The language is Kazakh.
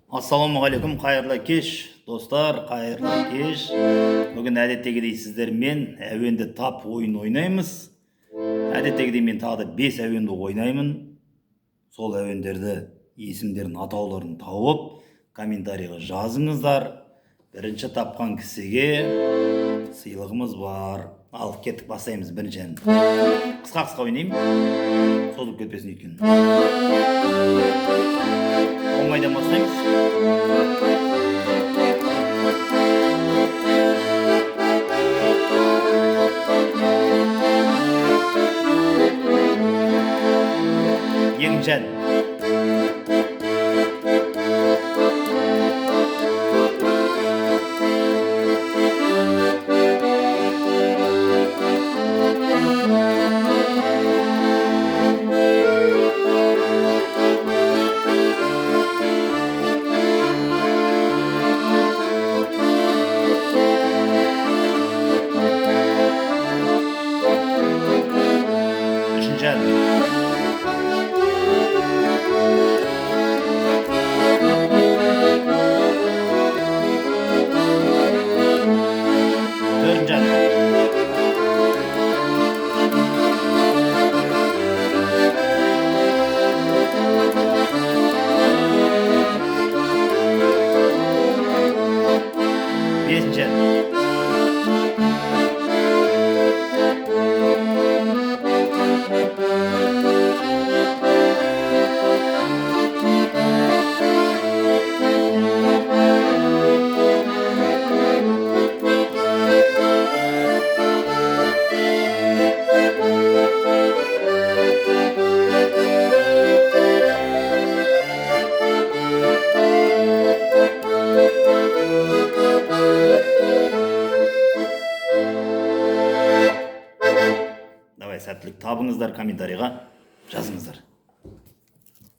Ассалаумағалейкум, қайырлы кеш, достар, қайырлы кеш. Бүгін әдеттегідей сіздермен әуенді тап ойын ойнаймыз. Әдеттегідей мен тағы да 5 әуенді ойнаймын. Сол әуендерді есімдерін, атауларын тауып, комментарийға жазыңыздар. Бірінші тапқан кісіге сыйлығымыз бар. Ал кеттік, бастаймыз бірінші ән. Қысқа-қысқа ойнаймын, созылып кетпесін өйткені. Оңайдан бастаймыз. Екінші ән. Үшінші ән. Төртінші ән. Бесінші ән. Давай, сәттілік табыңыздар, комментарийға жазыңыздар.